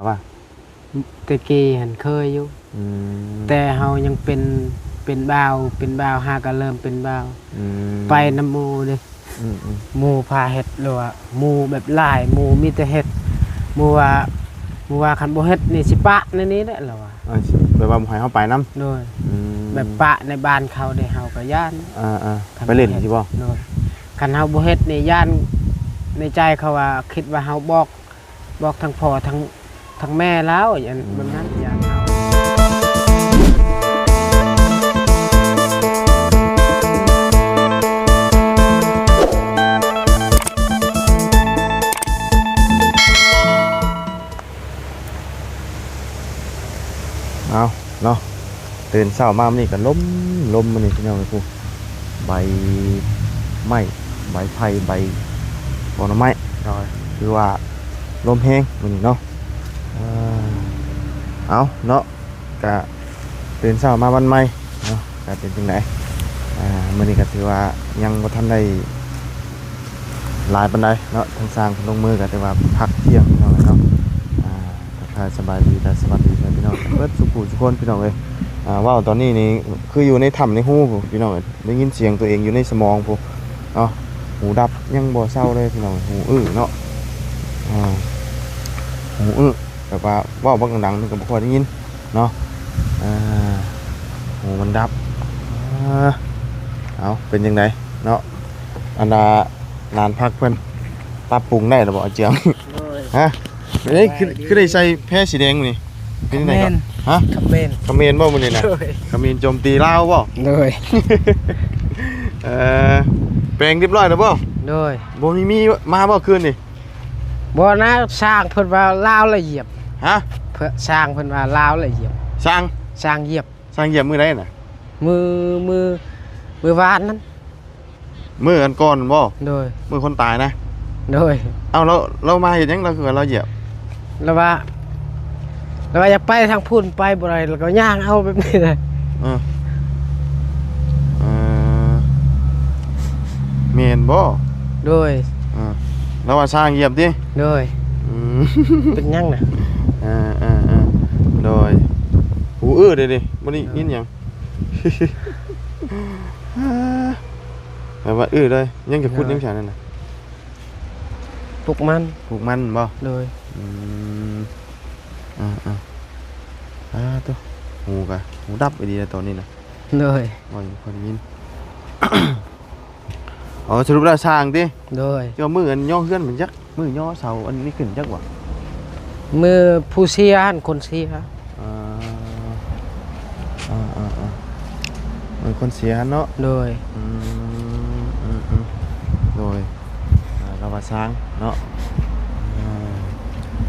ວ່າ ແຕ່ກີ້ຫັ້ນເຄີຍຢູ່ ອືມ ແຕ່ເຮົາຍັງເປັນ ເປັນບ່າວ ເປັນບ່າວ ຫາກໍເລີ່ມເປັນບ່າວ ອືມ ໄປນຳໝູ່ເດ້ ອືມໆ ໝູ່ພາເຮັດ ຫຼືວ່າໝູ່ແບບຫຼາຍ ໝູ່ມີແຕ່ເຮັດ ໝູ່ວ່າ ໝູ່ວ່າຄັນບໍ່ເຮັດນີ້ຊິປະໃນນີ້ແຫຼະ ລາວວ່າ ເອີ ແບບວ່າບໍ່ໃຫ້ເຮົາໄປນຳ ໂດຍ ອືມ ແບບປະໃນບ້ານເຂົາເດ້ ເຮົາກໍຢ້ານ ເອີໆ ຄັນ ໄປຫຼິ້ນ ເຮັດ ຊິບໍ່ ໂດຍ ຄັນເຮົາບໍ່ເຮັດນີ້ຢ້ານ ໃນໃຈເຂົາວ່າ ຄິດວ່າເຮົາບອກ ບອກທັງພໍ່ທັງ ທັງແມ່ລາວ ຢ້ານ ອືມ ແບບນັ້ນ ຢ້ານເຮົາ ເອົາເນາະ ຕື່ນເຊົ້າມາມື້ນີ້ກໍລົມ ລົມມື້ນີ້ພີ່ນ້ອງເອີຍ ຜູ້ ໃບໄມ້ ໃບໄຜ່ ໃບ ບໍ່ໜໍ່ໄມ້ ໂດຍ ຄືວ່າລົມແຮງມື້ນີ້ເນາະ ເອີ ເອົາເນາະ ກະຕື່ນເຊົ້າມາວັນໃໝ່ເນາະ ກະເປັນຈັ່ງໃດ ອ່າ ມື້ນີ້ກໍຖືວ່າຍັງບໍ່ທັນໄດ້ຫຼາຍປານໃດເນາະ ທາງຊ່າງເພິ່ນລົງມືກໍຖືວ່າພັກທ່ຽງພີ່ນ້ອງເອີຍເນາະ ອ່າ ທັກທາຍສະບາຍດີ ແລະ ສະຫວັດດີເພື່ອນພີ່ນ້ອງເບິດສູ່ຜູ້ສູ່ຄົນພີ່ນ້ອງເອີຍ ອ່າ ເວົ້າຕອນນີ້ນີ້ຄືຢູ່ໃນຖ້ຳໃນຮູພຸ້ນພີ່ນ້ອງເອີຍ ໄດ້ຍິນສຽງຕົວເອງຢູ່ໃນສະໝອງພຸ້ນເນາະ ຫູດັບຍັງບໍ່ເຊົາເລີຍພີ່ນ້ອງ ຫູອື້ເນາະ ອ່າ ຫູອື້ ແບບວ່າເວົ້າບັກດັງໆ ມັນກໍບໍ່ຄ່ອຍໄດ້ຍິນເນາະ ອ່າ ຫູມັນດັບ ອ່າ ເອົາ ເປັນຈັ່ງໃດເນາະ ອັນນ່າ ລານພັກເພິ່ນປັບປຸງໄດ້ແລ້ວບໍ່ ອາເຈືອງ? ໂດຍ ຮະ? ເອີຍ ຄື ສະບາຍດີ ຄືໄດ້ໃສ່ແພສີແດງມື້ນີ້ ເປັນຈັ່ງໃດກໍ? ຂະເໝນ ຮະ? ຂະເໝນ ຂະເໝນບໍ່ມື້ນີ້ນະ? ໂດຍ ຂະເໝນໂຈມຕີລາວບໍ່? ໂດຍ ເອີ ແປງຮຽບຮ້ອຍແລ້ວບໍ່? ໂດຍ ບໍ່ມີ ມີມາບໍ່ຄືນນີ້? ບໍ່ນະ ຊ່າງເພິ່ນວ່າລາວລະຢຽບ ຮະ? ເພິ່ນ ຊ່າງເພິ່ນວ່າລາວລະຢຽບ ຊ່າງ ຊ່າງຢຽບ ຊ່າງຢຽບມື້ໃດນະ? ມື້ ມື້ ມື້ວານນັ້ນ ມື້ອັນກ່ອນນັ້ນບໍ່? ໂດຍ ມື້ຄົນຕາຍນະ? ໂດຍ ເອົ້າ ລາວ ລາວມາເຮັດຫຍັງ? ລາວຄືວ່າລາວຢຽບ? ລາວວ່າ ລາວວ່າຢາກໄປທາງພຸ້ນ ໄປບໍ່ໄດ້ ລາວກໍຍ່າງເອົາແບບນີ້ນະ ເອີ ເອີ ແມ່ນບໍ່? ໂດຍ ເອີ ລາວວ່າຊ່າງຢຽບຕິ? ໂດຍ ອືມ ເປັນຫຍັງນະ? ເອີໆໆ ໂດຍ ຫູອື້ເດ້ນີ້ ບໍ່ໄດ້ຍິນຫຍັງ ແບບວ່າອື້ເລີຍ ຍັງຈະຂຸດຫຍັງຊັ້ນນັ້ນນະ? ປູກມັນ ປູກມັນບໍ່? ໂດຍ ອືມ ອ່າໆ ອ່າ ໂຕ ຫູກະ ຫູດັບອີ່ຫຼີແລ້ວຕອນນີ້ນະ ໂດຍ ບໍ່ຄ່ອຍໄດ້ຍິນ ອໍ ສະຫຼຸບແລ້ວຊ່າງຕິ? ໂດຍ ເຈົ້າ ມື້ອັນຍໍເຮືອນມັນຈັກ ມື້ຍໍເສົາອັນນີ້ຂຶ້ນຈັກວະ? ມື້ຜູ້ເສຍຫັ້ນ ຄົນເສຍ ອ່າ ອ່າໆໆ ເອີ ຄົນເສຍຫັ້ນເນາະ ໂດຍ ອືມ ອືມໆ ໂດຍ ອ່າ ລາວວ່າຊ່າງເນາະ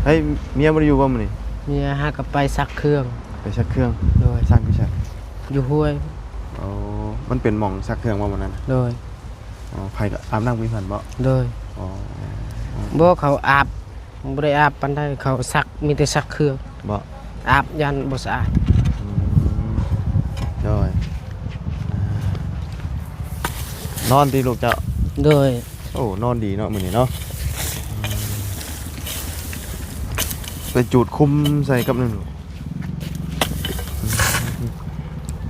ເອີ ເຮີ້ຍ ເມຍບໍ່ໄດ້ຢູ່ບໍ່ມື້ນີ້? ເມຍຫາກໍໄປຊັກເຄື່ອງ ໄປຊັກເຄື່ອງ ໂດຍ ຊັກຢູ່ໃສ? ຢູ່ຫ້ວຍ ໂອ້ ມັນເປັນໝ່ອງຊັກເຄື່ອງບໍ່ມື້ນັ້ນ? ໂດຍ ອໍ ໃຜກໍອາບນ້ຳຢູ່ຫັ້ນບໍ່? ໂດຍ ອໍ ບໍ່ ເຂົາອາບ ບໍ່ໄດ້ອາບປານໃດ ເຂົາຊັກ ມີແຕ່ຊັກເຄື່ອງ ບໍ່ ອາບຢ້ານບໍ່ສະອາດ ອືມ ໂດຍ ອ່າ ນອນຕິລູກເຈົ້າ? ໂດຍ ໂອ້ ນອນດີເນາະມື້ນີ້ເນາະ ອືມ ໄປຈູດຄຸມໃສ່ກັບນັ້ນ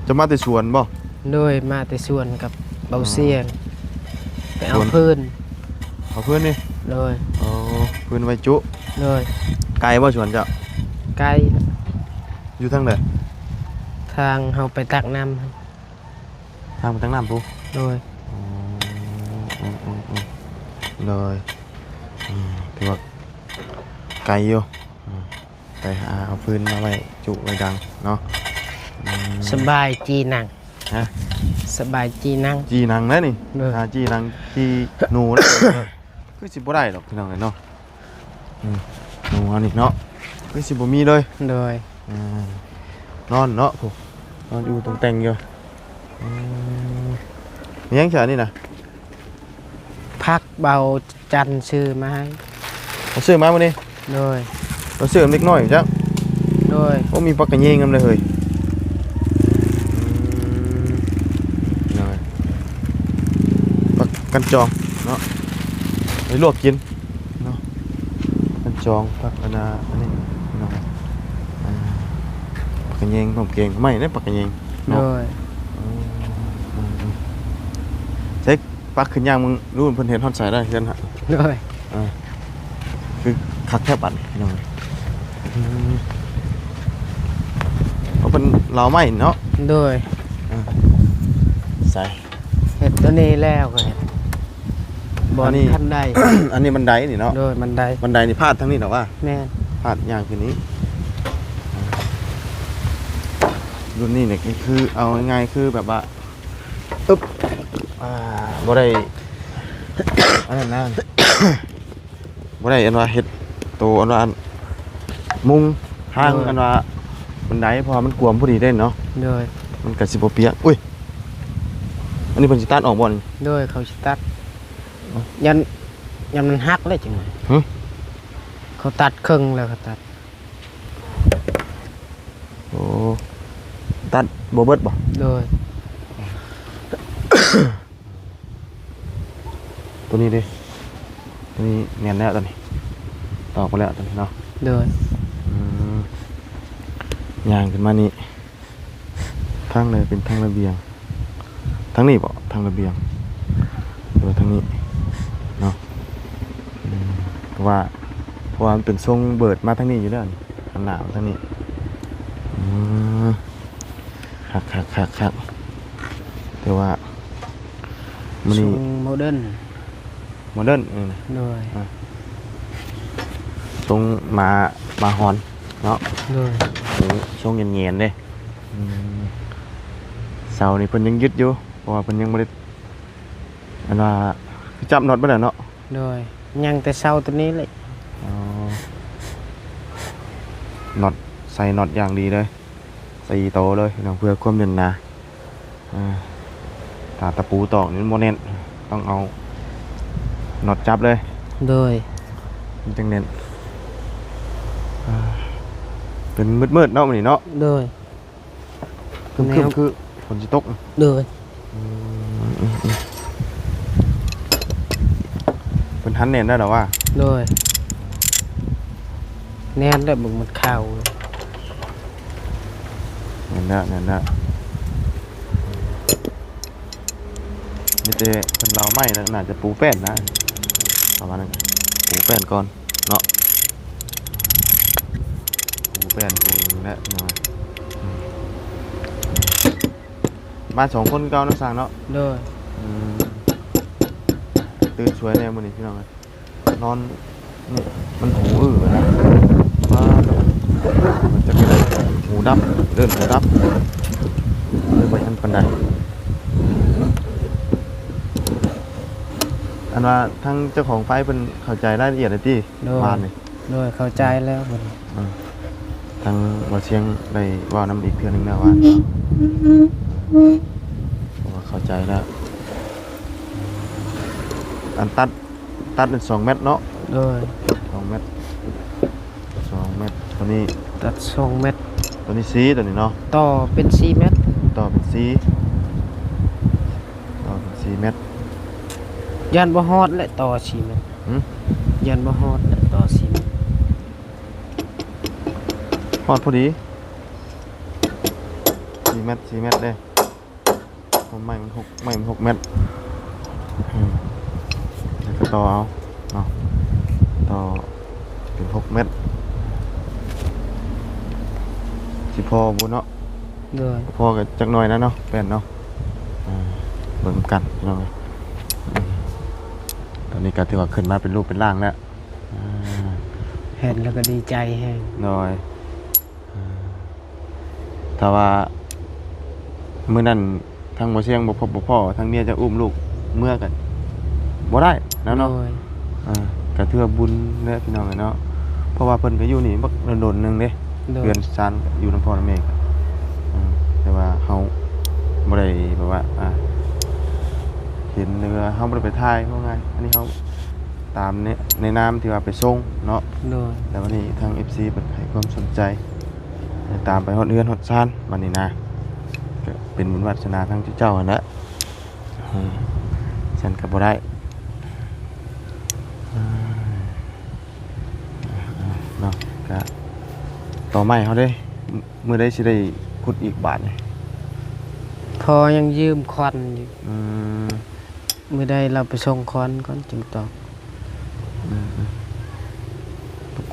ເຈົ້າມາແຕ່ສວນບໍ່? ໂດຍ ມາແຕ່ສວນກັບເບົາ ອໍ ສຽງ ໄປເອົາ ສວນ ຟືນ ເອົາຟືນນີ້? ໂດຍ ອໍ ຟືນໄວ້ຈຸ ໂດຍ ໄກບໍ່ສວນເຈົ້າ? ໄກ ຢູ່ທາງໃດ? ທາງເຮົາໄປຕັກນ້ຳ ທາງໄປຕັກນ້ຳພຸ້ນ? ໂດຍ ອໍ ໂດຍ ອືມ ຖືວ່າໄກຢູ່ ອືມ ໄປຫາເອົາຟືນມາໄວ້ຈຸໄວ້ດັງເນາະ ອືມ ສະບາຍຈີນັງ ຮະ? ສະບາຍຈີນັງ ຈີນັງນະນີ້ ໂດຍ ຫາຈີນັງຈີໜູນະ ຄືຊິບໍ່ໄດ້ດອກພີ່ນ້ອງເອີຍເນາະ ອືມ ໜູເຮົານີ້ເນາະ ຄືຊິບໍ່ມີເລີຍ ໂດຍ ອ່າ ນອນເນາະ ໂອ້ ນອນຢູ່ຕົງແຕ່ງຢູ່ ອືມ ມີຫຍັງຊະນີ້ນະ? ຜັກເບົາຈັນຊື້ມາໃຫ້ ເຂົາຊື້ມາມື້ນີ້ ໂດຍ ເຂົາຊື້ເດັກນ້ອຍຈັກ ໂດຍ ໂອ້ ມີປາກກະເຍງນຳເລີຍເຮີ້ຍ ອືມ ໂດຍ ຜັກກັນຈອງເນາະ ໄປລວກກິນເນາະ ກັນຈອງ ຜັກອັນນ່າ ອັນນີ້ເນາະ ແຍງ ຕ້ອງແກງໄມ້ເດ້ ປັກກະແຍງເນາະ. ໂດຍ. ເອີ ໃສ່ປັກຂຶ້ນຍ່າງເບິ່ງດູ ເພິ່ນເຮັດຮອດໃສໄດ້ເຮືອນຫະ. ໂດຍ. ເອີ ຄືຄັກແທ້ບັດນີ້ພີ່ນ້ອງ. ອືມ ເອົາເປັນລາວໄມ້ເນາະ. ໂດຍ. ເອີ ໃສ່ ເຮັດຕົວນີ້ແລ້ວກໍເຮັດ ບ່ອນ ອັນນີ້ ຂັ້ນໄດ. ອັນນີ້ບັນໄດນີ້ເນາະ. ໂດຍ ບັນໄດ ບັນໄດນີ້ພາດທາງນີ້ດອກວ່າ. ແມ່ນ. ພາດຍ່າງຂຶ້ນນີ້. ລຸ້ນນີ້ນີ້ກໍຄືເອົາງ່າຍໆ ຄືແບບວ່າ ອຶບ ອ່າ ບໍ່ໄດ້ ອັນນັ້ນນະ ບໍ່ໄດ້ອັນວ່າເຮັດໂຕອັນວ່າອັນມຸງທາງ ໂດຍ ອັນວ່າບັນໄດ ເພາະວ່າມັນກວມພໍດີເດ້ເນາະ. ໂດຍ. ມັນກໍຊິບໍ່ປຽກ. ອຸ້ຍ ອັນນີ້ເພິ່ນຊິຕັດອອກບໍ່ນີ້? ໂດຍ ເຂົາຊິຕັດ. ເອົ້າ ຢ້ານ ຢ້ານມັນຫັກແລ້ວຈັ່ງ. ຫຶ? ເຂົາຕັດເຄິ່ງແລ້ວ ເຂົາຕັດ. ໂອ້ ຕັດບໍ່ເບິດບໍ່? ໂດຍ. ຕົວນີ້ເດ້ ຕົວນີ້ແໜ້ນແລ້ວ ຕົວນີ້ຕອກໄປແລ້ວ ຕົວນີ້ເນາະ. ໂດຍ. ອືມ ຍ່າງຂຶ້ນມານີ້ ທາງໃດເປັນທາງລະບຽງ? ທາງນີ້ບໍ? ທາງລະບຽງ ຫຼືວ່າທາງນີ້ເນາະ? ອືມ ເພາະວ່າ ເພາະວ່າມັນເປັນຊົງເບີດມາທາງນີ້ຢູ່ແລ້ວນີ້ ຫັນໜ້າມາທາງນີ້. ອືມ ຄັກໆໆໆ ແຕ່ວ່າມື້ນີ້ ຊົງໂມເດີນ ໂມເດີນ. ເອີ ໂດຍ. ອ່າ ຊົງໝາ ໝາຫອນເນາະ. ໂດຍ. ໂອ້ ຊົງແຫງນໆເດ້. ອືມ ເສົານີ້ເພິ່ນຍັງຍຶດຢູ່ ເພາະວ່າເພິ່ນຍັງບໍ່ໄດ້ ອັນວ່າ ຄືຈັບນັອດບໍ່ໄດ້ເນາະ. ໂດຍ. ຍັງແຕ່ເສົາຕົວນີ້ແຫຼະ. ອໍ ນັອດ ໃສ່ນັອດຢ່າງດີເລີຍ ສີ່ໂຕເລີຍພີ່ນ້ອງ ເພື່ອຄວາມແໜ້ນໜາ. ອ່າ ຖ້າຕະປູຕອກນີ້ມັນບໍ່ແໜ້ນ ຕ້ອງເອົານັອດຈັບເລີຍ. ໂດຍ. ມັນຈັ່ງແໜ້ນ. ອ່າ ເປັນມືດໆເນາະມື້ນີ້ເນາະ. ໂດຍ. ຄຶ້ມໆ ຄືຝົນຊິຕົກ. ໂດຍ. ອືມ ເພິ່ນຫັນແໜ້ນແລ້ວດອກວ່າ. ໂດຍ. ແໜ້ນແລ້ວ ເບິ່ງມັນຂາວ ແໜ້ນແລ້ວ ແໜ້ນແລ້ວ. ມີແຕ່ເພິ່ນເລົາໄມ້ແລ້ວ ໜ້າຈະປູແປ້ນນະ ປະມານນັ້ນ. ປູແປ້ນກ່ອນເນາະ ປູແປ້ນປູຫຍັງແຫຼະ ພີ່ນ້ອງ. ມາສອງຄົນເກົ່າເນາະ ຊ່າງເນາະ. ໂດຍ. ອືມ ຕື່ນສວຍແດ່ມື້ນີ້ພີ່ນ້ອງເອີຍ ນອນ ນີ້ມັນຫູອື້ອນະ ວ່າມັນຈະເປັນຫູດັບ ເດີນຫູດັບ ຫຼືບໍ່ທັນປານໃດ. ອັນວ່າທາງເຈົ້າຂອງໄຟເພິ່ນເຂົ້າໃຈລາຍລະອຽດແລ້ວຕິ? ໂດຍ. ວານນີ້ ໂດຍ ເຂົ້າໃຈແລ້ວເພິ່ນ. ອືມ ທາງບ່າວຊຽງໄດ້ເວົ້ານຳອີກເທື່ອໜຶ່ງແລ້ວວ່າ ເພາະວ່າເຂົ້າໃຈແລ້ວ. ອັນຕັດ ຕັດສອງແມັດເນາະ? ໂດຍ. ສອງແມັດ ສອງແມັດ ຕົວນີ້ຕັດສອງແມັດ ຕົວນີ້ສີ່ ຕົວນີ້ເນາະ? ຕໍ່ເປັນສີ່ແມັດ ຕໍ່ເປັນສີ່ ຕໍ່ເປັນສີ່ແມັດ. ຢ້ານບໍ່ຮອດແຫຼະ ຕໍ່ສີ່ແມັດ. ຫື? ຢ້ານບໍ່ຮອດແຫຼະ ຕໍ່ສີ່ແມັດ. ຮອດພໍດີ ສີ່ແມັດ ສີ່ແມັດເດ້. ໄມ້ມັນຫົກ ໄມ້ມັນຫົກແມັດ. ອືມ ແລ້ວກໍຕໍ່ເອົາເນາະ ຕໍ່ເປັນຫົກແມັດ ຊິພໍບໍ່ເນາະ? ໂດຍ. ພໍກໍຈັກໜ້ອຍນະເນາະ ແປ້ນເນາະ. ອ່າ ເບິ່ງນຳກັນພີ່ນ້ອງເອີຍ. ອືມ ຕອນນີ້ກໍຖືວ່າຂຶ້ນມາເປັນຮູບເປັນຮ່າງແລ້ວ. ອ່າ ເຫັນແລ້ວກໍດີໃຈແຮງ. ໂດຍ. ອ່າ ຖ້າວ່າມື້ນັ້ນທາງບໍ່ຊຽງບໍ່ພົບບໍ່ພໍ້ ທາງເມຍຈະອຸ້ມລູກເມືອກໍບໍ່ໄດ້ແລ້ວເນາະ. ໂດຍ. ອ່າ ກໍຖືວ່າບຸນແຫຼະພີ່ນ້ອງເອີຍເນາະ ເພາະວ່າເພິ່ນກໍຢູ່ນີ້ບັກດົນໆໜຶ່ງເດ້. ໂດຍ. ເຮືອນຊານຢູ່ນຳພໍ່ນຳແມ່ ອ່າ ແຕ່ວ່າເຮົາບໍ່ໄດ້ແບບວ່າ ອ່າ ເຫັນ ຫຼືວ່າເຮົາບໍ່ໄດ້ໄປຖ່າຍ ເວົ້າງ່າຍ ອັນນີ້ເຮົາ ຕາມໃນ ໃນນາມທີ່ວ່າໄປສົ່ງເນາະ. ໂດຍ. ແລ້ວບັດນີ້ທາງເອັຟຊີເພິ່ນໃຫ້ຄວາມສົນໃຈ ໃຫ້ຕາມໄປຮອດເຮືອນຮອດຊານ ບັດນີ້ນະ ກໍເປັນບຸນວາດສະໜາທາງເຈົ້າຫັ້ນແຫຼະ. ອືມ ຊັ້ນກໍບໍ່ໄດ້ ເນາະ. ກະຕໍ່ໄມ້ເຮົາເດ້ ມື້ໃດຊິໄດ້ຂຸດອີກບາດນີ້? ພໍຍັງຢືມຄວັນຢູ່. ອືມ ມື້ໃດລາວໄປສົ່ງຄວັນກ່ອນຈຶ່ງຕອກ. ອືມ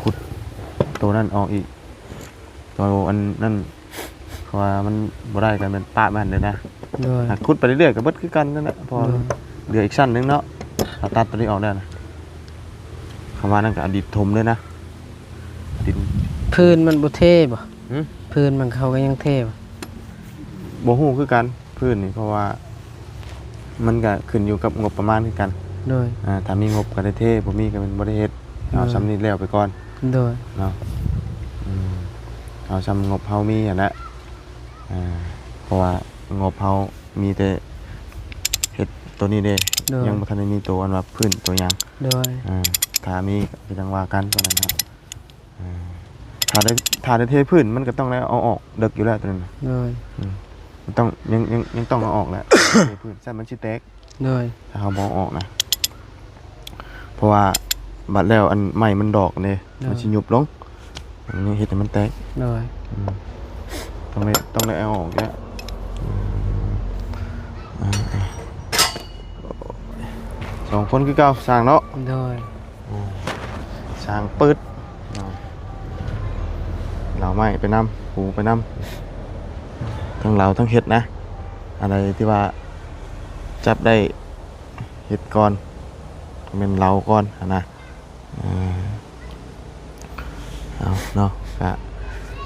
ຂຸດໂຕນັ້ນອອກອີກ. ໂຕອັນນັ້ນ ເພາະວ່າມັນບໍ່ໄດ້ກໍແມ່ນປະໄວ້ຫັ້ນເລີຍນະ. ໂດຍ ຫາກຂຸດໄປເລື້ອຍໆກໍເບິດຄືກັນນັ້ນແຫຼະ ເພາະວ່າ ໂດຍ ເຫຼືອອີກຊັ້ນໜຶ່ງເນາະ. ຖ້າຕັດໂຕນີ້ອອກແລ້ວນະ ຄຳວ່ານັ້ນກໍອະດິດຖົມເລີຍນະ ດິນ. ພື້ນມັນບໍ່ເທບໍ່? ຫື? ພື້ນມັນເຂົາກໍຍັງເທບໍ່? ບໍ່ຮູ້ຄືກັນ ພື້ນນີ້ ເພາະວ່າມັນກະຂຶ້ນຢູ່ກັບງົບປະມານຄືກັນ. ໂດຍ ອ່າ ຖ້າມີງົບກໍໄດ້ເທ ບໍ່ມີກໍແມ່ນບໍ່ໄດ້ເຮັດ. ເອົາ ໂດຍ ສ່ຳນີ້ແລ້ວໄປກ່ອນ. ໂດຍ ເນາະ ອືມ ເອົາສ່ຳງົບເຮົາມີຫັ້ນແຫຼະ. ອ່າ ເພາະວ່າງົບເຮົາມີແຕ່ເຮັດໂຕນີ້ເດ້. ໂດຍ ຍັງບໍ່ທັນໄດ້ມີໂຕອັນວ່າພື້ນໂຕຫຍັງ. ໂດຍ ອ່າ ຖ້າມີກໍຈັ່ງວ່າກັນ ຕອນນັ້ນເນາະ. ອ່າ ຖ້າໄດ້ ຖ້າໄດ້ເທພື້ນ ມັນກໍຕ້ອງໄດ້ເອົາອອກເດິກຢູ່ແລ້ວໂຕນັ້ນນະ. ໂດຍ ອືມ ມັນຕ້ອງ ຍັງ ຍັງ ຍັງຕ້ອງເອົາອອກແຫຼະ ເທພື້ນ ຊັ້ນມັນຊິແຕກ. ໂດຍ ຖ້າເຮົາບໍ່ເອົາອອກນະ ເພາະວ່າບັດແລ້ວອັນໄມ້ມັນດອກເດ້. ໂດຍ ມັນຊິຍຸບລົງ ມັນເຮັດໃຫ້ມັນແຕກ. ໂດຍ ອືມ ຕ້ອງໄດ້ ຕ້ອງໄດ້ເອົາອອກແລ້ວ. ອືມ ອ່າ ສອງຄົນຄືເກົ່າ ຊ່າງເນາະ. ໂດຍ ອ່າ ຊ່າງປຶດ ເນາະ ເຫຼົາໄມ້ໄປນຳ ປູໄປນຳ ທັງເຫຼົາທັງເຮັດນະ. ອັນໃດທີ່ວ່າຈັບໄດ້ເຮັດກ່ອນ ແມ່ນເຫຼົາກ່ອນຫັ້ນນະ. ເອີ ເອົາເນາະ ກະ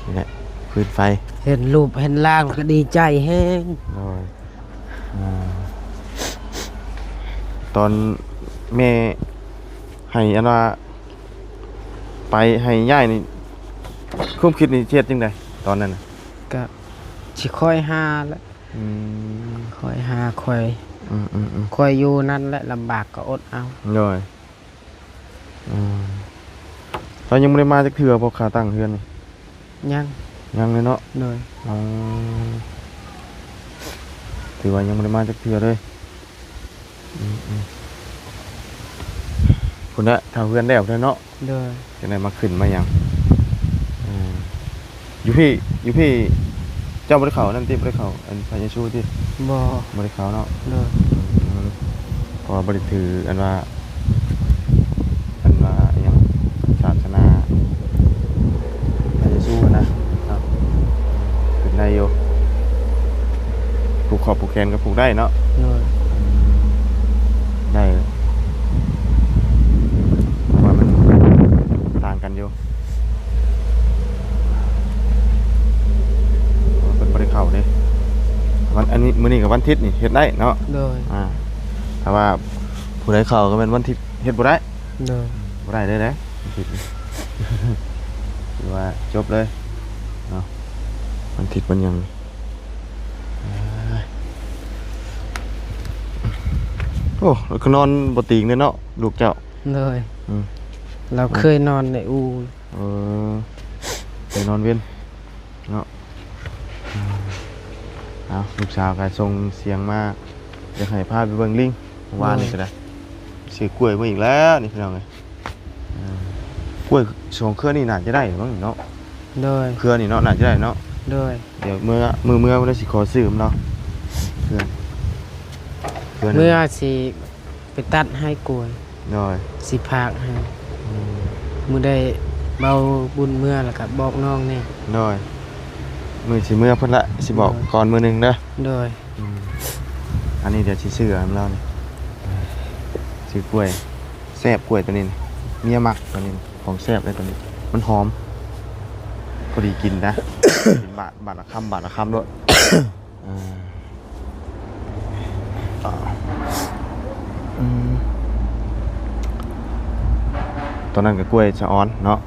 ນີ້ແຫຼະ ຟືນໄຟ ເຫັນຮູບເຫັນຮ່າງກໍດີໃຈແຮງ. ໂດຍ ອ່າ ຕອນແມ່ໃຫ້ອັນວ່າໄປໃຫ້ຍ້າຍນີ້ ຄວາມຄິດນີ້ຊິເຮັດຈັ່ງໃດຕອນນັ້ນນະ? ກະຊິຄ່ອຍຫາແຫຼະ. ອືມ ຄ່ອຍຫາ ຄ່ອຍ ອືມໆໆ ຄ່ອຍຢູ່ນັ້ນແຫຼະ ລຳບາກກໍອົດເອົາ. ໂດຍ ອືມ ລາວຍັງບໍ່ໄດ້ມາຈັກເທື່ອບໍ່ ຄ່າຕັ້ງເຮືອນນີ້? ຍັງ ຍັງເລີຍເນາະ. ໂດຍ ອືມ ຖືວ່າຍັງບໍ່ໄດ້ມາຈັກເທື່ອເລີຍ. ອືມໆ ພຸ້ນແຫຼະ ຖ້າເຮືອນແລ້ວພຸ້ນແຫຼະເນາະ. ໂດຍ ຈັ່ງໄດ້ມາຂຶ້ນມາຫຍັງ. ເອີ ຢູ່ພີ້ ຢູ່ພີ້ເຈົ້າບໍ່ໄດ້ເຂົ້າອັນນັ້ນຕິ ບໍ່ໄດ້ເຂົ້າອັນພະເຢຊູຕິ? ບໍ່ ບໍ່ໄດ້ເຂົ້າເນາະ. ໂດຍ ອືມ ເພາະວ່າບໍ່ໄດ້ຖືອັນວ່າ ອັນວ່າອີ່ຫຍັງ ສາສະໜາພະເຢຊູຫັ້ນນະເນາະ. ຂຶ້ນໄດ້ຢູ່ ຜູກຂອບຜູກແຂນກໍຜູກໄດ້ເນາະ. ໂດຍ ໄດ້ ເພາະວ່າມັນຕ່າງກັນຢູ່. ເພິ່ນບໍ່ໄດ້ເຂົ້າເດ້ ວັນ ອັນນີ້ ມື້ນີ້ກໍວັນທິດນີ້ເຮັດໄດ້ເນາະ. ໂດຍ ອ່າ ຖ້າວ່າຜູ້ໃດເຂົ້າກໍແມ່ນວັນທິດເຮັດບໍ່ໄດ້. ໂດຍ ບໍ່ໄດ້ເລີຍເດ້ ວັນທິດນີ້ ຖືວ່າຈົບເລີຍເນາະ ວັນທິດວັນຫຍັງ. ໂອ້ ແລ້ວກໍນອນບໍ່ຕີງເດ້ເນາະ ລູກເຈົ້າ. ໂດຍ ອືມ ລາວເຄີຍນອນໃນອູ່. ເອີ ເຄີຍນອນເວັນເນາະ. ເອົາ ລູກສາວກໍສົ່ງສຽງມາ ຢາກໃຫ້ພາໄປເບິ່ງລິງ ເມື່ອວານນີ້ກໍໄດ້. ໂດຍ ຊື້ກ້ວຍມາອີກແລ້ວນີ້ ພີ່ນ້ອງເອີຍ. ເອີ ກ້ວຍສອງເຄືອນີ້ໜ້າຈະໄດ້ມັ້ງເນາະ. ໂດຍ ເຄືອນີ້ເນາະ ໜ້າຈະໄດ້ເນາະ. ໂດຍ ດຽວເມື່ອ ມື້ເມື່ອພຸ້ນລະຊິຂໍຊື້ນຳລາວ ເພື່ອ ເພື່ອ ເມື່ອຊິໄປຕັດໃຫ້ກວຍ. ໂດຍ ຊິຝາກໃຫ້. ອືມ ມື້ໃດເບົາບຸນເມື່ອລະກະບອກນ້ອງແດ່. ໂດຍ ມື້ຊິເມື່ອພຸ້ນລະ ຊິບອກ ໂດຍ ກ່ອນມື້ໜຶ່ງເດີ. ໂດຍ ອືມ ອັນນີ້ດຽວຊິຊື້ໃຫ້ລາວນີ້ ຊື້ກ້ວຍ ແຊບ ກ້ວຍໂຕນີ້ນະ ເມຍມັກໂຕນີ້ນະ ຂອງແຊບເດ້ໂຕນີ້ ມັນຫອມ ພໍດີກິນນະ ກິນບາດ ບາດລະຄຳ ບາດລະຄຳໂລດ. ເອີ ອືມ ຕອນນັ້ນກໍກ້ວຍສະອອນເນາະ.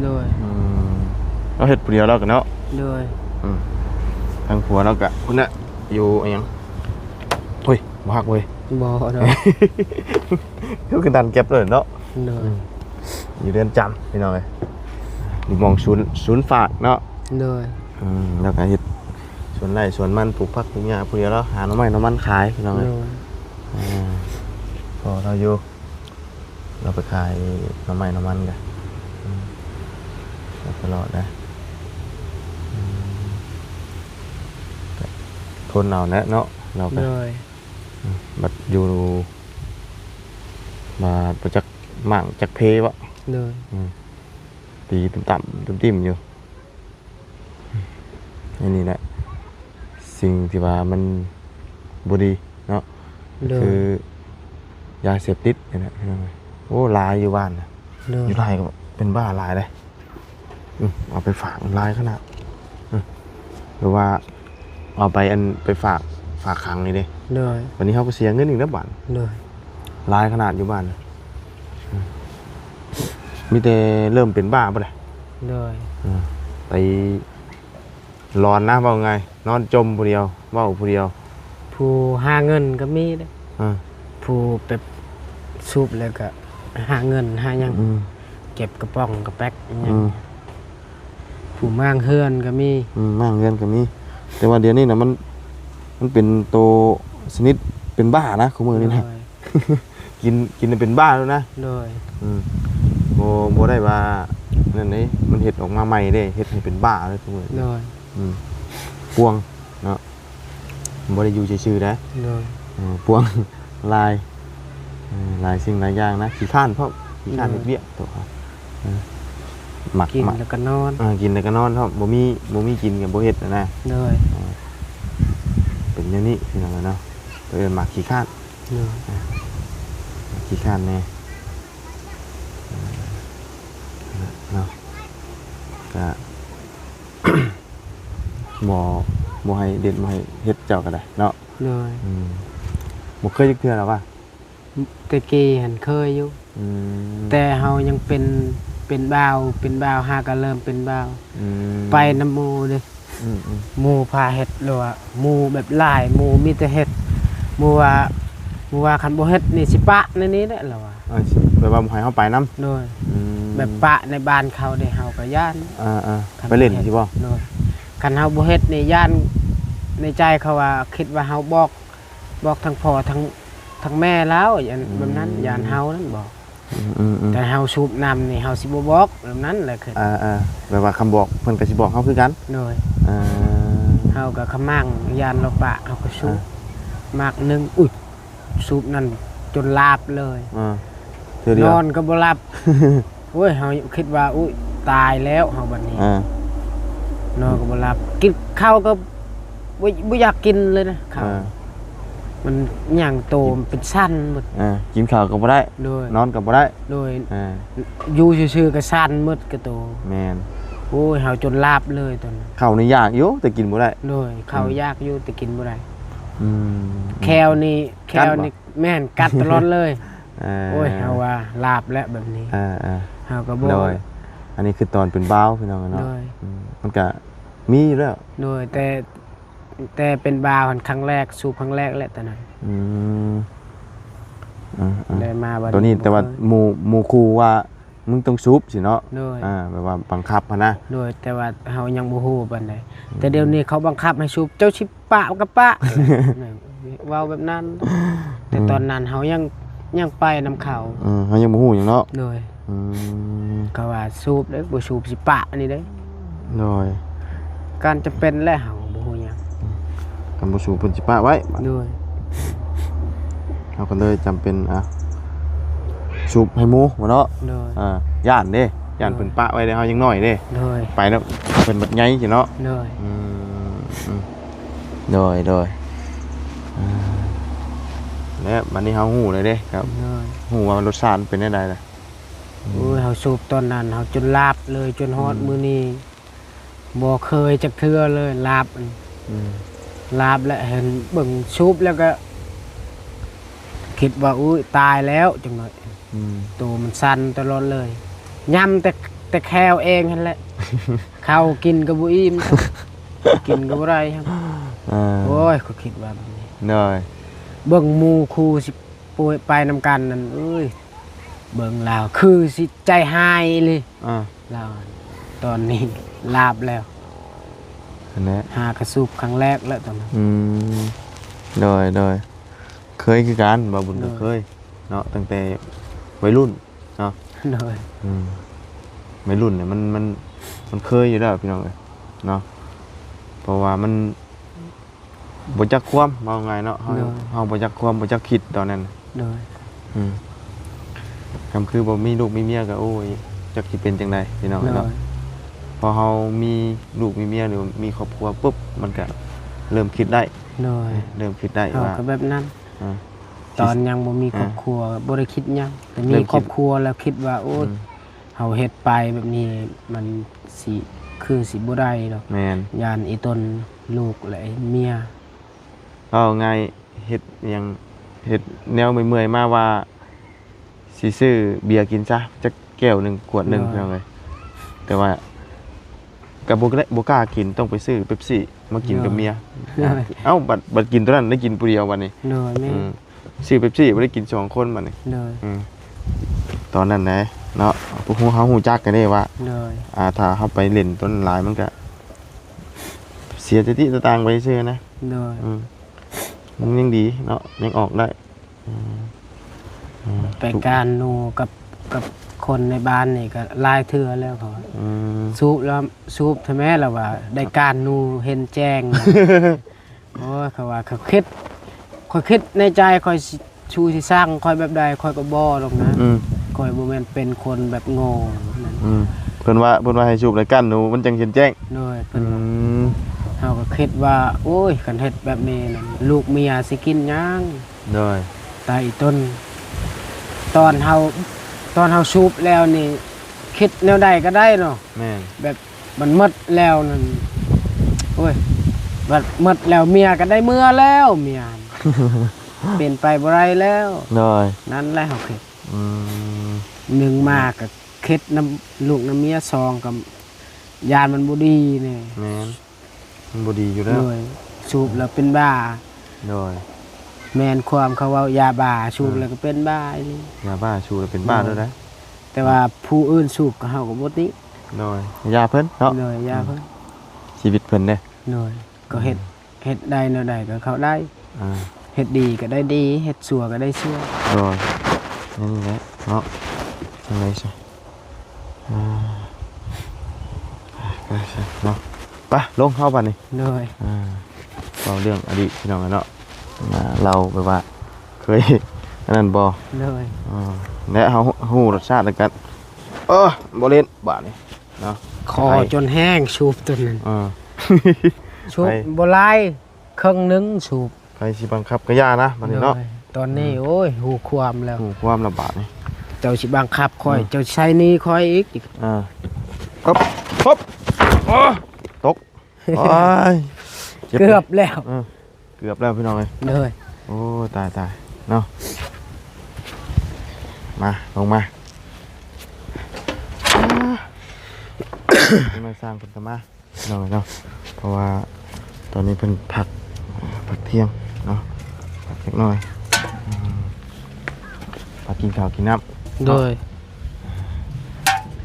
ໂດຍ ອືມ ລາວເຮັດຜູ້ດຽວລາວກໍເນາະ. ໂດຍ ອືມ ທາງຜົວລາວກໍພຸ້ນນະ ຢູ່ອີ່ຫຍັງ ໂອ້ຍ ບໍ່ຮັກເວີຍ ບໍ່ເນາະ ຄື ຄືດັນແກັບເລີຍເນາະ. ໂດຍ ອືມ ຢູ່ເຮືອນຈຳພີ່ນ້ອງເອີຍ ຢູ່ໝ່ອງສູນ ສູນຝາກເນາະ. ໂດຍ ອືມ ແລ້ວກໍເຮັດສວນໄຮ່ສວນມັນ ປູກຜັກປູກຫຍ້າຜູ້ດຽວ ແລ້ວຫາໜໍ່ໄມ້ໜໍ່ມັນຂາຍພີ່ນ້ອງເອີຍ. ໂດຍ ອືມ ພໍເຮົາຢູ່ ລາວໄປຂາຍໜໍ່ໄມ້ໜໍ່ມັນກະ ອືມ ໄປຕະຫຼອດນະ. ອືມ ຄົນເອົາແຫຼະເນາະ ລາວກໍ ໂດຍ ອືມ ບັດຢູ່ ບາດບໍ່ຈັກໝ້າງຈັກເພເບາະ ໂດຍ ອືມ ຕີຕ່ຳໆ ຕິ້ມໆ ຢູ່. ອັນນີ້ແຫຼະສິ່ງທີ່ວ່າມັນບໍ່ດີເນາະ ໂດຍ ຄືຢາເສບຕິດນີ້ແຫຼະ ໂອ້ ຫຼາຍຢູ່ບ້ານນະ ໂດຍ ຢູ່ໄທກໍເປັນບ້າຫຼາຍເດ້ ອືມ ເອົາໄປຝາກຫຼາຍຂະໜາດ ອືມ ຫຼືວ່າເອົາໄປ ອັນ ໄປຝາກ ຝາກຂັງນີ້ເດ້ ໂດຍ ບັດນີ້ເຮົາກໍເສຍເງິນອີກແລ້ວບາດ ໂດຍ ຫຼາຍຂະໜາດຢູ່ບ້ານນະ ອືມ ມີແຕ່ເລີ່ມເປັນບ້າພຸ້ນແຫຼະ ໂດຍ ອືມ ໄປ ຫຼອນນະ ເວົ້າງ່າຍ ນອນຈົ່ມຜູ້ດຽວ ເວົ້າຜູ້ດຽວ ຜູ້ຫາເງິນກໍມີເດ້ ອາ ຜູ້ແບບສູບແລ້ວກໍຫາເງິນຫາຫຍັງ ອືມ ເກັບກະປ໋ອງກະແປັກຫຍັງ ອືມ ຜູ້ມ້າງເຮືອນກໍມີ ອືມ ມ້າງເຮືອນກໍມີ ແຕ່ວ່າດຽວນີ້ນະ ມັນ ມັນເປັນໂຕຊະນິດເປັນບ້ານະ ຄູ່ມື້ນີ້ນະ ໂດຍ ກິນ ກິນເປັນບ້າແລ້ວນະ ໂດຍ ອືມ ບໍ່ ບໍ່ໄດ້ວ່ານັ້ນເດ້ ມັນເຮັດອອກມາໃໝ່ເດ້ ເຮັດໃຫ້ເປັນບ້າເລີຍທຸກມື້ ໂດຍ ອືມ ປ່ວງເນາະ ບໍ່ໄດ້ຢູ່ຊື່ໆ ໄດ້ ໂດຍ ເອີ ປ່ວງຫຼາຍ ເອີ ຫຼາຍສິ່ງຫຼາຍຢ່າງນະ ຂີ້ຄ້ານພ້ອມ ຂີ້ຄ້ານ ໂດຍ ເຮັດວຽກ ໂຕ ເອີ ມັກ ກິນ ມັກ ແລ້ວກໍນອນ ເອີ ກິນແລ້ວກໍນອນພ້ອມ ບໍ່ມີ ບໍ່ມີກິນກໍບໍ່ເຮັດນະ ໂດຍ ເອີ ເປັນແນວນີ້ພີ່ນ້ອງເອີຍເນາະ ເອີ້ນມັກຂີ້ຄ້ານ ໂດຍ ອ່າ ຂີ້ຄ້ານແດ່ ອ່າ ເນາະ ກະ ບໍ່ ບໍ່ໃຫ້ເຮັດ ບໍ່ໃຫ້ເຮັດເຈົ້າກໍໄດ້ເນາະ ໂດຍ ອືມ ບໍ່ເຄີຍຈັກເທື່ອແລ້ວວ່າ ແຕ່ກີ້ຫັ້ນເຄີຍຢູ່ ອືມ ແຕ່ເຮົາຍັງເປັນ ເປັນບ່າວ ເປັນບ່າວ ຫາກໍເລີ່ມເປັນບ່າວ ອືມ ໄປນຳໝູ່ເດ້ ອືມໆ ໝູ່ພາເຮັດ ຫຼືວ່າໝູ່ແບບຫຼາຍ ໝູ່ມີແຕ່ເຮັດ ໝູ່ວ່າ ໝູ່ວ່າຄັນບໍ່ເຮັດນີ້ຊິປະໃນນີ້ແຫຼະ ລາວວ່າ ເອີ ແບບວ່າບໍ່ໃຫ້ເຮົາໄປນຳ ໂດຍ ອືມ ແບບປະໃນບ້ານເຂົາເດ້ ເຮົາກໍຢ້ານ ອ່າໆ ຄັນ ໄປຫຼິ້ນ ບໍ່ເຮັດ ຊິບໍ່ ໂດຍ ຄັນເຮົາບໍ່ເຮັດນີ້ຢ້ານ ໃນໃຈເຂົາວ່າ ຄິດວ່າເຮົາບອກ ບອກທັງພໍ່ທັງ ທັງແມ່ລາວ ຢ້ານ ອືມ ແບບນັ້ນ ຢ້ານເຮົານັ້ນບອກ ອືມໆໆ ແຕ່ເຮົາສູບນຳນີ້ ເຮົາຊິບໍ່ບອກແບບນັ້ນແຫຼະ ຄື ອ່າໆ ແບບວ່າຄຳບອກເພິ່ນກໍຊິບອກເຮົາຄືກັນ ໂດຍ ອ່າ ເຮົາກໍຂະໝາງ ຢ້ານລາວປະ ເຮົາກໍສູບ ອ່າ ໝາກໜຶ່ງ ອຸ້ຍ ສູບນັ້ນຈົນຫຼາບເລີຍ ອ່າ ເທື່ອດຽວ ນອນກໍບໍ່ຫຼັບ ໂອ້ຍ ເຮົາຄິດວ່າ ອຸ້ຍ ຕາຍແລ້ວເຮົາບັດນີ້ ອ່າ ນອນກໍບໍ່ຫຼັບ ກິນເຂົ້າກໍບໍ່ ບໍ່ຢາກກິນເລີຍນະ ເຂົ້າ ອ່າ ມັນຫຍັງ ໂຕມັນເປັນສັ່ນໝົດ ອ່າ ກິນເຂົ້າກໍບໍ່ໄດ້ ໂດຍ ນອນກໍບໍ່ໄດ້ ໂດຍ ອ່າ ຢູ່ຊື່ໆກໍສັ່ນໝົດກະໂຕ ແມ່ນ ໂອ້ຍ ເຮົາຈົນຫຼາບເລີຍຕອນນັ້ນ ເຂົ້ານີ້ຢາກຢູ່ ແຕ່ກິນບໍ່ໄດ້ ໂດຍ ເຂົ້າ ອືມ ຢາກຢູ່ ແຕ່ກິນບໍ່ໄດ້ ອືມ ແຂ້ວນີ້ ແຂ້ວນີ້ ກັດບໍ່ ແມ່ນ ກັດຕະຫຼອດເລີຍ ເອີ ໂອ້ຍ ເຮົາວ່າຫຼາບແລ້ວແບບນີ້ ເອີໆ ເຮົາກໍບໍ່ ໂດຍ ອັນນີ້ຄືຕອນເປັນບ່າວພີ່ນ້ອງເນາະ ໂດຍ ອືມ ມັນກະມີຢູ່ແລ້ວ ໂດຍ ແຕ່ ແຕ່ເປັນບ່າວຫັ້ນຄັ້ງແລກ ສູບຄັ້ງແລກແຫຼະຕອນນັ້ນ ອືມ ອືມໆ ໄດ້ມາບັດ ໂຕນີ້ ແຕ່ວ່າໝູ່ ໝູ່ຂູ່ວ່າ ມຶງຕ້ອງສູບຊີ້ເນາະ ໂດຍ ອ່າ ແບບວ່າບັງຄັບຫັ້ນນະ ໂດຍ ແຕ່ວ່າເຮົາຍັງບໍ່ຮູ້ປານໃດ ອືມ ແຕ່ດຽວນີ້ເຂົາບັງຄັບໃຫ້ສູບ ເຈົ້າຊິປະກໍປະ ເວົ້າແບບນັ້ນ ແຕ່ ອືມ ຕອນນັ້ນເຮົາຍັງ ຍັງໄປນຳເຂົາ ເອີ ເຮົາຍັງບໍ່ຮູ້ຫຍັງເນາະ ໂດຍ ອືມ ເຂົາວ່າສູບເດີ້ ບໍ່ສູບຊິປະນີ້ເດີ້ ໂດຍ ການຈຳເປັນແຫຼະ ເຮົາບໍ່ຮູ້ຫຍັງ ຄັນບໍ່ສູບເພິ່ນຊິປະໄວ້ ໂດຍ ເຮົາກໍເລີຍຈຳເປັນ ອ່າ ສູບໃຫ້ໝູ່ເນາະ ໂດຍ ອ່າ ຢ້ານເດ້ ຢ້ານ ໂດຍ ເພິ່ນປະໄວ້ເດ້ ເຮົາຍັງນ້ອຍເດ້ ໂດຍ ໄປນຳເພິ່ນບັດໃຫຍ່ຊີ້ເນາະ ໂດຍ ອືມ ອືມ ໂດຍ ໂດຍ ອ່າ ແລ້ວບັດນີ້ເຮົາຮູ້ແລ້ວເດ້ ໂດຍ ຮູ້ວ່າລົດຊາດມັນເປັນແນວໃດລະ ໂອ້ຍ ເຮົາສູບຕອນນັ້ນ ເຮົາຈົນຫຼາບເລີຍ ຈົນຮອດ ອືມ ມື້ນີ້ ບໍ່ເຄີຍຈັກເທື່ອເລີຍ ຫຼາບ ອືມ ຫຼາບແລ້ວ ເຫັນເບິ່ງສູບແລ້ວກໍຄິດວ່າ ອຸ້ຍ ຕາຍແລ້ວ ຈັກໜ້ອຍ ອືມ ໂຕມັນສັ່ນຕະຫຼອດເລີຍ ຍຳແຕ່ ແຕ່ແຂ້ວເອງຫັ້ນແຫຼະ ເຂົ້າກິນກໍບໍ່ອີ່ມ ກິນກໍບໍ່ໄດ້ ເອີ ໂອ້ຍ ຂ້ອຍຄິດວ່າແບບນີ້ ໂດຍ ເບິ່ງໝູ່ຄູ່ຊິ ໂອ້ຍ ໄປນຳກັນນັ້ນ ເອີຍ ເບິ່ງລາວຄືຊິໃຈຮ້າຍອີ່ຫຼີ ອ່າ ລາວ ຕອນນີ້ຫຼາບແລ້ວ ຫັ້ນແຫຼະ ຫາກະສູບຄັ້ງແລກແລ້ວຕອນນັ້ນ ອືມ ໂດຍ ໂດຍ ເຄີຍຄືກັນ ບ່າວບຸນກໍ ໂດຍ ເຄີຍເນາະ ຕັ້ງແຕ່ໄວລຸ້ນເນາະ ໂດຍ ອືມ ໄວລຸ້ນນີ້ມັນ ມັນ ມັນເຄີຍຢູ່ແລ້ວພີ່ນ້ອງເອີຍເນາະ ເພາະວ່າມັນ ບໍ່ຈັກຄວາມ ເວົ້າງ່າຍເນາະ ເຮົາ ໂດຍ ເຮົາບໍ່ຈັກຄວາມ ບໍ່ຈັກຄິດຕອນນັ້ນ ໂດຍ ອືມ ຄຳຄືບໍ່ມີລູກມີເມຍກໍ ໂອ້ຍ ຈັກຊິເປັນຈັ່ງໃດພີ່ນ້ອງເນາະ ໂດຍ ພໍເຮົາມີລູກມີເມຍ ຫຼືມີຄອບຄົວປຸບ ມັນກໍເລີ່ມຄິດໄດ້ ໂດຍ ເລີ່ມຄິດໄດ້ ເຮົາ ວ່າ ກໍແບບນັ້ນ ອາ ຕອນຍັງບໍ່ມີ ອາ ຄອບຄົວ ບໍ່ໄດ້ຄິດຫຍັງ ແຕ່ມີ ເລີ່ມຄິດ ຄອບຄົວແລ້ວຄິດວ່າ ໂອ້ຍ ອືມ ເຮົາເຮັດໄປແບບນີ້ ມັນຊິ ຄືຊິບໍ່ໄດ້ດອກ ແມ່ນ ຢ້ານອີ່ຕົນລູກ ແລະ ເມຍ ເວົ້າງ່າຍ ເຮັດຫຍັງ ເຮັດແນວເມື່ອຍໆ ມາວ່າຊິຊື້ເບຍກິນຊະ ຈັກແກ້ວໜຶ່ງ ຂວດໜຶ່ງ ໂດຍ ພີ່ນ້ອງເອີຍ ແຕ່ວ່າກໍບໍ່ໄດ້ ບໍ່ກ້າກິນ ຕ້ອງໄປຊື້ເປັບຊີມາກິນກັບເມຍ ໂດຍ ເອົ້າ ບັດ ບັດກິນຕົວນັ້ນໄດ້ກິນຜູ້ດຽວບັດນີ້ ໂດຍ ແມ່ນ ອືມ ຊື້ເປັບຊີບໍ່ໄດ້ກິນສອງຄົນບັດນີ້ ໂດຍ ອືມ ຕອນນັ້ນນະເນາະ ພວກເຮົາຮູ້ຈັກກັນເດ້ວ່າ ໂດຍ ອ່າ ຖ້າເຮົາໄປຫຼິ້ນຕົວນັ້ນຫຼາຍ ມັນກໍເສຍສະຕິສະຕາງໄປຊື່ນະ ໂດຍ ອືມ ມັນຍັງດີເນາະ ຍັງອອກໄດ້ ອືມ ອືມ ໄປກ້ານໜູກັບ ກັບຄົນໃນບ້ານນີ້ກໍຫຼາຍເທື່ອແລ້ວເຂົາວ່າ ອືມ ສູບແລ້ວ ສູບແທ້ແມ້ລະວ່າ ໄດ້ກ້ານໜູເຫັນແຈ້ງ ໂອ້ຍ ເຂົາວ່າ ເຂົາຄິດ ຂ້ອຍຄິດໃນໃຈ ຂ້ອຍຊິ ຊູຊິສັ່ງຂ້ອຍແບບໃດ ຂ້ອຍກໍບໍ່ດອກນະ ອືມ ຂ້ອຍບໍ່ແມ່ນເປັນຄົນແບບໂງ່ນັ້ນ ອືມ ເພິ່ນວ່າ ເພິ່ນວ່າໃຫ້ສູບແລ້ວກ້ານໜູມັນຈັ່ງເຫັນແຈ້ງ ໂດຍ ເພິ່ນວ່າ ອືມ ເຮົາກໍຄິດວ່າ ໂອ້ຍ ຄັນເຮັດແບບນີ້ນະ ລູກເມຍຊິກິນຫຍັງ ໂດຍ ຕາຍອີ່ຕົນ ຕອນເຮົາ ຕອນເຮົາສູບແລ້ວນີ້ ຄິດແນວໃດກໍໄດ້ເນາະ ແມ່ນ ແບບ ມັນໝົດແລ້ວນັ້ນ ໂອ້ຍ ບັດໝົດແລ້ວເມຍກໍໄດ້ເມືອແລ້ວ ເມຍຫັ້ນ ເປັນໄປບໍ່ໄດ້ແລ້ວ ໂດຍ ນັ້ນແຫຼະເຮົາຄິດ ອືມ ໜຶ່ງມາກໍຄິດນຳລູກນຳເມຍ ສອງກໍຢ້ານມັນບໍ່ດີແດ່ ແມ່ນ ມັນບໍ່ດີຢູ່ແລ້ວ ໂດຍ ສູບແລ້ວເປັນບ້າ ໂດຍ ແມ່ນຄວາມເຂົາເວົ້າ ຢາບ້າ ສູບ ອືມ ແລ້ວກໍເປັນບ້າອີ່ຫຼີ ຢາບ້າ ສູບແລ້ວເປັນບ້າ ໂດຍ ໂດຍ ແຕ່ວ່າຜູ້ອື່ນສູບກໍເຮົາກໍບໍ່ຕິ ໂດຍ ຢ່າເພິ່ນເນາະ ໂດຍ ຢ່າເພິ່ນ ອືມ ຊີວິດເພິ່ນເດ້ ໂດຍ ກໍເຮັດ ອືມ ເຮັດໄດ້ແນວໃດກໍເຂົ້າໄດ້ ອ່າ ເຮັດດີກໍໄດ້ດີ ເຮັດຊົ່ວກໍໄດ້ຊົ່ວ ໂດຍ ນັ້ນແຫຼະເນາະ ຈັ່ງໃດຊະ ອ່າ ໄປຊະເນາະ ໄປລົງເຮົາບັດນີ້ ໂດຍ ອ່າ ເວົ້າເລື່ອງອະດີດພີ່ນ້ອງເນາະ ມາເລົ່າແບບວ່າ ເຄີຍ ອັນນັ້ນບໍ່ ໂດຍ ອ່າ ແລະເຮົາຮູ້ລົດຊາດແລ້ວກັນ ເອີ ບໍ່ຫຼິ້ນບາດນີ້ ເນາະ ຄໍ ໄປ ຈົນແຫ້ງ ສູບຕົວນັ້ນ ເອີ ສູບ ໄປ ບໍ່ຫຼາຍ ເຄິ່ງໜຶ່ງສູບ ໃຜຊິບັງຄັບກໍຢ່ານະ ບັດນີ້ເນາະ ໂດຍ ຕອນນີ້ ອືມ ໂອ້ຍ ຮູ້ຄວາມແລ້ວ ຮູ້ຄວາມແລ້ວບາດນີ້ ເຈົ້າຊິບັງຄັບຂ້ອຍ ອືມ ເຈົ້າໃຊ້ໜີ້ຂ້ອຍອີກ ອ່າ ຮຶບ ຮຶບ ໂອ້ ຕົກ ໂອ້ຍ ເຈັບ ເກືອບແລ້ວ ເອີ ເກືອບແລ້ວພີ່ນ້ອງເອີຍ ໂດຍ ໂອ້ ຕາຍ ຕາຍເນາະ ມາ ລົງມາ ມາສ້າງເພິ່ນກໍມາ ພີ່ນ້ອງເອີຍເນາະ ເພາະວ່າຕອນນີ້ເພິ່ນພັກ ພັກທ່ຽງເນາະ ພັກຈັກໜ້ອຍ ອືມ ພັກກິນເຂົ້າກິນນ້ຳ ໂດຍ ເນາະ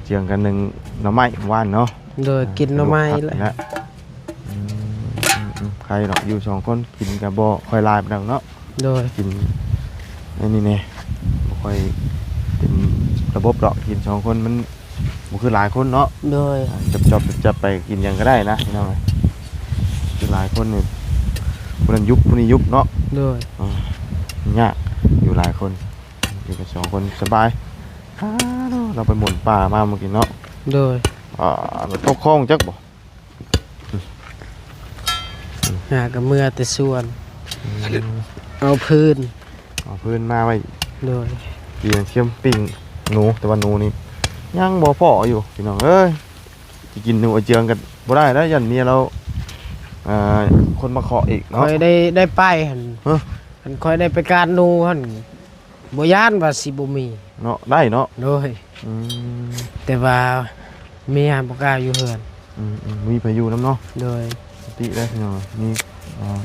ເຈືອງກັນໜຶ່ງໜໍ່ໄມ້ວານເນາະ ໂດຍ ອ່າ ກິນໜໍ່ໄມ້ແຫຼະ ອືມ ອືມ ອືມ ໃຄດອກ ຢູ່ສອງຄົນກິນກໍບໍ່ຄ່ອຍຫຼາຍປານໃດເນາະ ໂດຍ ກິນອັນນີ້ແດ່ ບໍ່ຄ່ອຍເປັນລະບົບດອກ ກິນສອງຄົນມັນບໍ່ຄືຫຼາຍຄົນເນາະ ໂດຍ ອ່າ ຈອບໆ ຈັບໄປກິນຫຍັງກໍໄດ້ນະພີ່ນ້ອງ ຄືຫຼາຍຄົນນີ້ ຜູ້ນັ້ນຍຸບ ຜູ້ນີ້ຍຸບເນາະ ໂດຍ ອ່າ ຍາກ ຢູ່ຫຼາຍຄົນ ຢູ່ກັນສອງຄົນສະບາຍ ອ່າ ເນາະ ເຮົາໄປໝົນປ່າມາມື້ກີ້ເນາະ ໂດຍ ອ່າ ຕົກຄອງຈັກບໍ່? ຫາກໍເມືອແຕ່ສວນ ອືມ ເອົາພື້ນ ເອົາພື້ນມາໄວ້ ໂດຍ ປີນຊຽມປີ້ງໜູ ແຕ່ວ່າໜູນີ້ຍັງບໍ່ພໍຢູ່ພີ່ນ້ອງເອີຍ ຊິກິນໜູອາເຈືອງກໍບໍ່ໄດ້ແລ້ວ ຢ້ານເມຍລາວ ອ່າ ຄົນມາເຄາະອີກເນາະ ຂ້ອຍໄດ້ ໄດ້ໄປຫັ້ນ ຮະ ຄັນຂ້ອຍໄດ້ໄປການໜູຫັ້ນ ບໍ່ຢ້ານວ່າຊິບໍ່ມີເນາະ ໄດ້ເນາະ ໂດຍ ອືມ ແຕ່ວ່າເມຍບໍ່ກ້າຢູ່ເຮືອນ ອືມໆ ມີໃຜຢູ່ນຳເນາະ ໂດຍ ສະຕິໄດ້ພີ່ນ້ອງ ມີ ອ່າ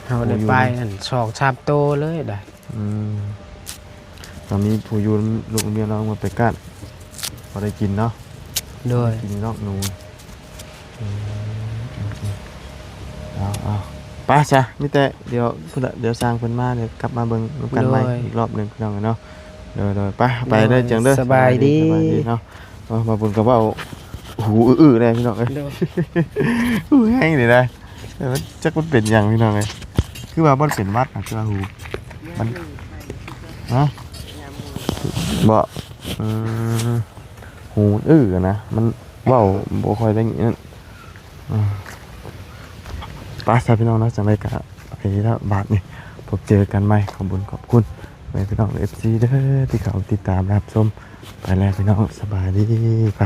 ເຮົາໄດ້ໄປ ຜູ້ຢູ່ນຳ ອັນ ສອງສາມໂຕເລີຍໄດ໋ ອືມ ຖ້າມີຜູ້ຢູ່ນຳລູກເມຍເນາະ ມາໄປການ ພໍໄດ້ກິນເນາະ ໂດຍ ກິນເນາະໜູ ອືມ ເອົາ ເອົາ ໄປຊະ ມີແຕ່ດຽວພຸ້ນລະ ດຽວຊ່າງເພິ່ນມາ ດຽວກັບມາເບິ່ງນຳກັນໃໝ່ ໂດຍ ອີກລອບໜຶ່ງພີ່ນ້ອງເອີຍເນາະ ໂດຍໆ ໄປ ໄປເດີ ໂດຍ ເຈີເດີ ສະບາຍດີ ສະບາຍດີເນາະ ເອົາ ມາເບິ່ງກັບເວົ້າຫູອື້ໆແດ່ພີ່ນ້ອງເອີຍ ໂດຍ ຫູແຮງນີ້ນະ ເອີ ມັນຈັກມັນເປັນຫຍັງພີ່ນ້ອງເອີຍ ຄືວ່າບໍ່ໄດ້ເປັນຫວັດນະ ຄືວ່າຫູ ມັນ ຮະ ບໍ່ ອືມ ຫູອື້ນນະ ມັນເວົ້າບໍ່ຄ່ອຍໄດ້ຍິນ ອືມ ໄປຊະພີ່ນ້ອງເນາະ ຈັ່ງໃດກະໄປແລ້ວບາດນີ້ ພົບເຈີກັນໃໝ່ ຂອບບຸນຂອບຄຸນແມ່ພີ່ນ້ອງເອັຟຊີເດີ ທີ່ເຂົ້າຕິດຕາມຮັບຊົມ ໄປແລ້ວພີ່ນ້ອງ ສະບາຍດີ ໄປ.